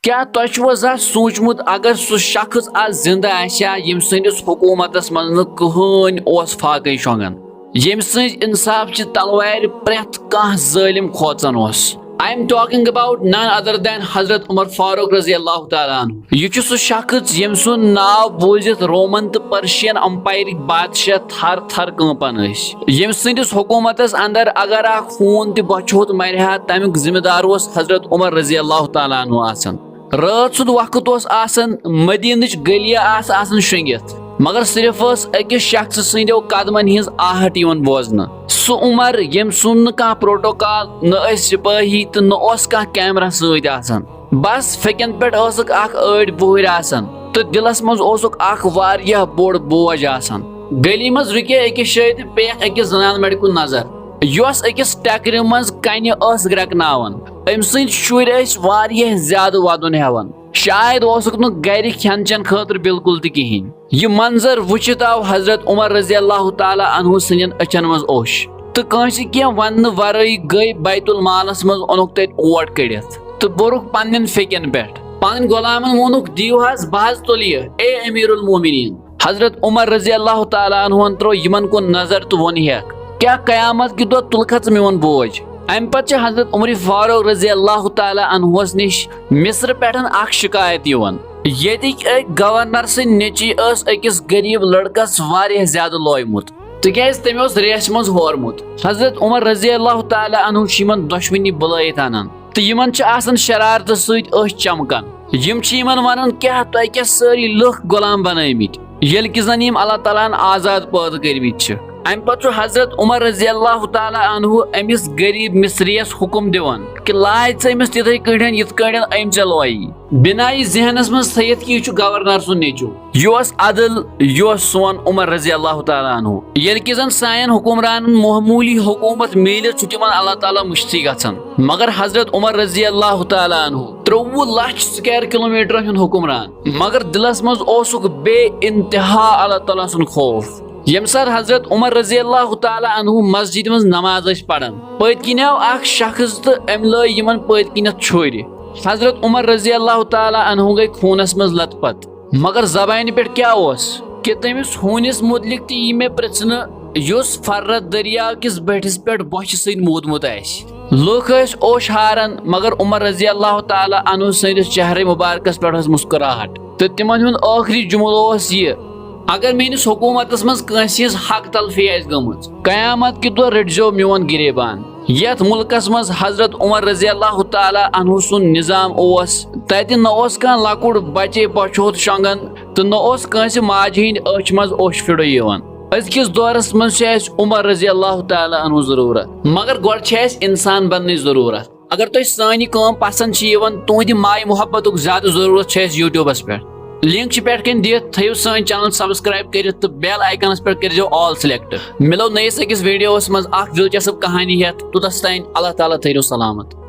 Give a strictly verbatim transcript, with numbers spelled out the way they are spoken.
کیٛاہ تۄہہِ چھُوا زانٛہہ سوٗنٛچمُت، اگر سُہ شخص آز زِنٛدٕ آسہِ ہا، ییٚمہِ سٕنٛدِس حکوٗمتس منٛز نہٕ کٕہٕنۍ اوس فاقے شۄنٛگان، ییٚمہِ سٕنٛزِ انصاف چہِ تلوارِ پرٛٮ۪تھ کانٛہہ ظٲلِم کھوژان اوس؟ I am talking about none other than حضرت عمر فاروق رضی اللہ تعالیٰ عنہ۔ یہِ چھُ سُہ شخص، ییٚمہِ سُنٛد ناو بوٗزِتھ رومن تہٕ پرشین امپایرٕکۍ بادشاہ تھر تھر کٲنٛپان ٲسۍ، ییٚمہِ سٕنٛدِس حکوٗمتس اندر اگر اکھ ہوٗن تہِ بۄچھِ ہوٚت مرِ ہا، تمیُک ذمہٕ دار اوس حضرت عمر رضی اللہ تعالیٰ عنہ آسان۔ رٲژ ہُنٛد وقت اوس آسان، مدیٖنٕچ گلیہِ آسہٕ آسان شۄنٛگِتھ، مگر صرف ٲس أکِس شخصہٕ سٕنٛدیو قدمن ہٕنٛز آہٹ یِوان بوزنہٕ۔ سُہ عمر، ییٚمہِ سُنٛد نہٕ کانٛہہ پروٹوکال، نہٕ ٲسۍ سِپٲہی تہٕ نہٕ اوس کانٛہہ کیمرہ سۭتۍ آسان۔ بس فیٚکٮ۪ن پٮ۪ٹھ ٲسٕکھ اکھ أڑۍ بُہٕرۍ آسان تہٕ دِلس منٛز اوسُکھ اکھ واریاہ بوٚڑ بوج آسان۔ گلی منٛز رُکے أکِس جایہِ تہٕ پیٚیَکھ أکِس زنان مَڑِ کُن نظر، یۄس أکِس ٹٮ۪کرِ منٛز کنہِ ٲس گرٛٮ۪کناوان۔ أمۍ سٕنٛدۍ شُرۍ ٲسۍ واریاہ زیادٕ وَدُن ہٮ۪وان۔ شاید اوسُکھ نہٕ گرِ کھٮ۪ن چٮ۪ن خٲطرٕ بالکل تہِ کِہیٖنۍ۔ یہِ منظر وٕچھِتھ آو حضرت عمر رضی اللہ تعالیٰ عنہ سٕنٛدٮ۪ن أچھن منٛز اوٚش، تہٕ کٲنٛسہِ کینٛہہ وننہٕ ورٲیی گٔے بیت المالس منٛز، اوٚنُکھ تتہِ اوٹ کٔڑِتھ تہٕ بوٚرُکھ پننٮ۪ن فیٚکٮ۪ن پٮ۪ٹھ۔ پنٕنۍ غلامن ووٚنُکھ، "دِیِو حظ، بہٕ حظ تُلہٕ یہِ، اے امیر المومنین۔" حضرت عمر رضی اللہ تعالیٰ عنہن ترٲو یِمن کُن نظر تہٕ ووٚن ہیکھ، "کیٛاہ قیامت کہِ دۄہ تُلکھا ژٕ میون بوج؟" امہِ پتہٕ چھِ حضرت عمر فاروق رضی اللہ تعالیٰ عنہس نِش مصرٕ پٮ۪ٹھ اکھ شکایت یِوان، ییٚتِکۍ أکۍ گورنر سٕنٛدۍ نیٚچی ٲس أکِس غریٖب لڑکس واریاہ زیادٕ لویمُت، تِکیازِ تٔمۍ اوس ریسہِ منٛز ہورمُت۔ حضرت عمر رضی اللہ تعالیٰ عنہ چھُ یِمن دۄشوٕنی بُلٲیِتھ انان تہٕ یِمن چھِ آسان شرارتہٕ سۭتۍ أچھ چمکان۔ یِم چھِ یِمن ونان، "کیٛاہ تۄہہِ کیٛاہ سٲری لُکھ غلام بنٲومٕتۍ، ییٚلہِ کہِ زن یِم اللہ تعالیٰ ہن آزاد پٲدٕ کٔرمٕتۍ چھِ؟" امہِ پتہٕ چھُ حضرت عمر رضی اللہ تعالیٰ عنہ أمِس غریٖب مصریَس حُکم دِوان کہِ، "لایہِ ژٕ أمِس تِتھے کٲٹھۍ یِتھ کٲٹھۍ أمۍ ژےٚ لویی۔" بنائی ذہنس منٛز تھٲیِتھ کہِ یہِ چھُ گورنر سُنٛد نیٚچو۔ یہِ اوس عدل، یہِ اوس سون عمر رضی اللہ تعالیٰ عنہ۔ ییٚلہِ کہِ زن سانٮ۪ن حکمرانن معموٗلی حکوٗمت میٖلِتھ چھُ تِمن اللہ تعالیٰ مٔشتھٕے گژھان، مگر حضرت عمر رضی اللہ تعالیٰ عنہ، ترٛوٚوُہ لچھ سکویر کلومیٹرن ہُنٛد حکمران، مگر دلس منٛز اوسُکھ بے انتہا اللہ تعالیٰ سُنٛد خوف۔ ییٚمہِ ساتہٕ حضرت عمر رضی اللہ تعالیٰ عنہ مسجدِ منٛز نماز ٲسۍ پران، پٔتۍ کِنۍ آو اکھ شخص تہٕ أمۍ لٲے یِمن پٔتۍ کِنٮ۪تھ چھُرِ۔ حضرت عمر رضی اللہ تعالیٰ عنہ گٔے خوٗنس منٛز لت پت۔ مگر زبانہِ پٮ۪ٹھ کیٛاہ اوس کہِ تٔمِس ہوٗنِس مُتعلِق تہِ یی مےٚ پرٛژھنہٕ، یُس فرت دٔریاو کِس بٔٹھِس پٮ۪ٹھ بۄچھِ سۭتۍ موٗدمُت آسہِ۔ لُکھ ٲسۍ اوش ہاران، مگر عمر رضی اللہ تعالیٰ عنہ سٕنٛدِس چہرے مُبارکس پٮ۪ٹھ ٲس مسکراہٹ۔ تہٕ تِمن ہُنٛد ٲخری جملہٕ اوس یہِ، "اگر میٲنِس حکوٗمتس منٛز کٲنٛسہِ ہٕنٛز حق تلفی آسہِ گٔمٕژ، قیامت کہِ دۄہ رٔٹزیو میون گریبان۔" یتھ مُلکس منٛز حضرت عمر رضی اللہ تعالیٰ عنہ سُنٛد نظام اوس، تتہِ نہ اوس کانٛہہ لۄکُٹ بچے بۄچھِ ہوٚت شۄنٛگان تہٕ نہ اوس کٲنٛسہِ ماجہِ ہٕنٛدِ أچھ منٛز اوٚش پھِرُے یِوان۔ أزکِس دورس منٛز چھِ اَسہِ عمر رضی اللہ تعالیٰ عنہ ضروٗرت، مگر گۄڈٕ چھِ اَسہِ انسان بننٕچ ضروٗرت۔ اگر تۄہہِ سٲنۍ یہِ کٲم پسند چھِ یِوان، تُہنٛدِ ماے محبتُک زیادٕ ضروٗرت چھِ اَسہِ YouTube-س پٮ۪ٹھ۔ Link چھِ پٮ۪ٹھ کَنۍ دِتھ، تھٲیِو سٲنۍ channel subscribe کٔرِتھ تہٕ bell icon-س پٮ۪ٹھ کٔرۍزیو all select۔ مِلو نٔیِس أکِس video-س منٛز اکھ دلچسپ کہانی ہٮ۪تھ۔ توٚتس تام اللہ تعالیٰ تھٲیِو سلامت۔